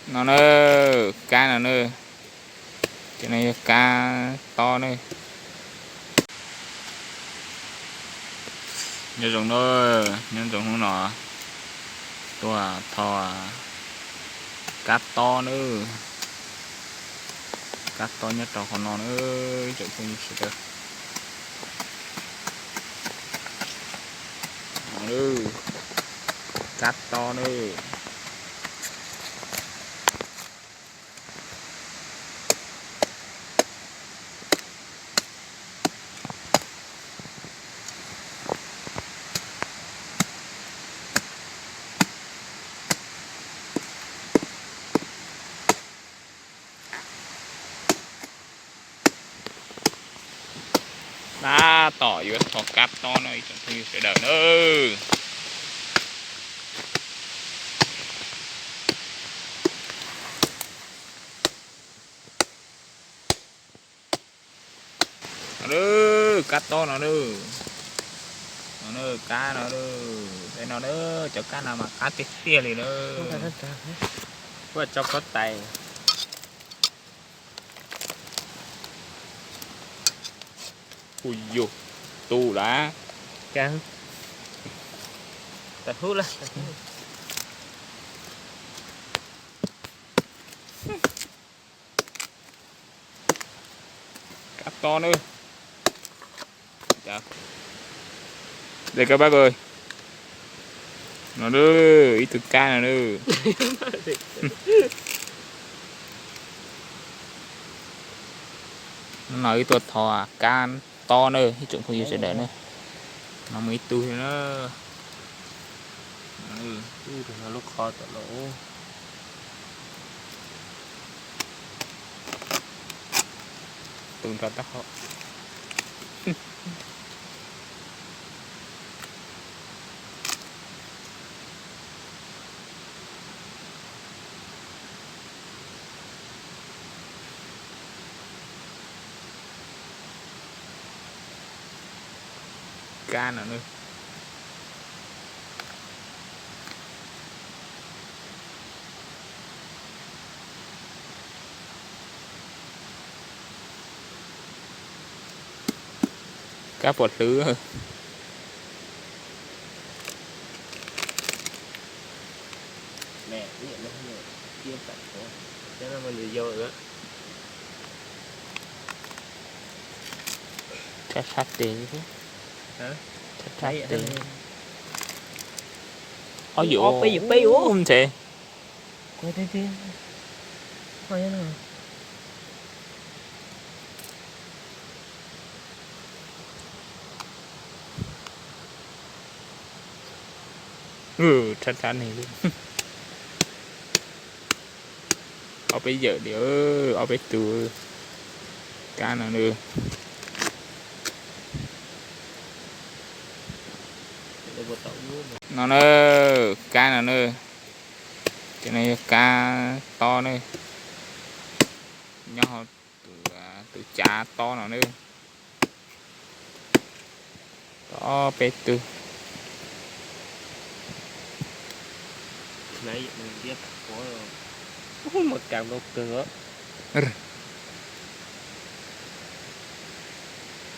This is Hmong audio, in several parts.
No na, kab no na, cov no yog kab tob na. Nyob zoo na, nyob zoo hnub no tuaj tho kab tob na. Kab tob nyob rau qhov no na, tsoom phooj ywg sawv daws. Kab tob na. Tab tom yuav tho kab tob no ib tsoom phooj ywg sawv daws na. No, kab tob no, no, kab no, no, cov kab no mas qab tiag tiag li na. Kuj tso koj tais. Ui yus, tu lawm. Kab tob na. Đây các bác ơi. No, ib tug kab no. No wb tuaj tho kab tob na ib tsoom phooj ywg sawv daws na. No muaj ib tug thiab na. Lub qhov tom no. Tu nrho taub hau. Kab no na. Kab pom hlwb. Tshab tshab tes, tshab tshab tes. Ob yam peb yam peb ua ntshe. Tshab tshab neeg li. Ob peb yawm li, ob peb tug kab no. No na, kab no na, cov no yog kab tob na, nyob hauv tus cav tob no na. Ob peb tug. Mus kas ntau kawg.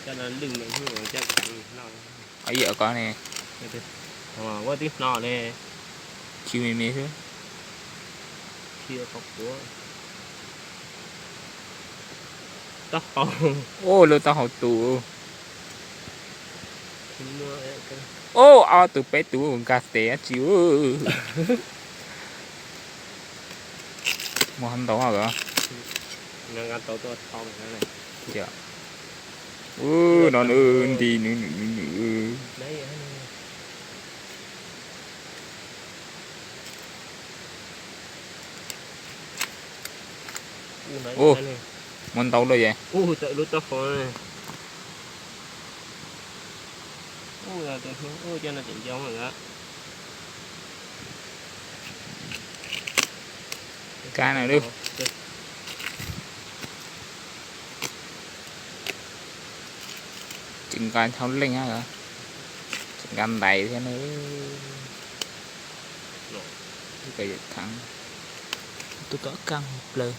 Cov no lwj me, cov no lwj no. Yam ko ne, ua tib no ne, tsis me me xwb. Taub hau, lub taub hau tus. Ub, ob tug peb tug nkag tes dab tsi. Muaj ntau. Ub, no nws nti nws nws nws nws. Ub, muaj ntau lawm yom. Kab no lub. Tsis nqa dhau leej, tsis nqa ntais thiab na. Tus tom kaj plaws.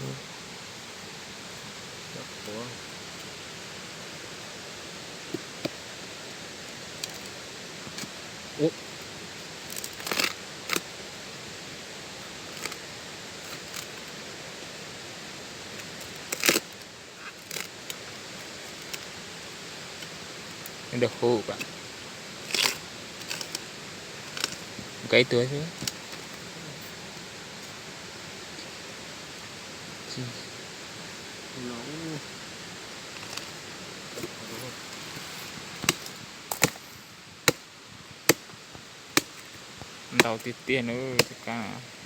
Ntau huv, nkaib tuag xwb. Ntau tiag tiag na, tus kaj.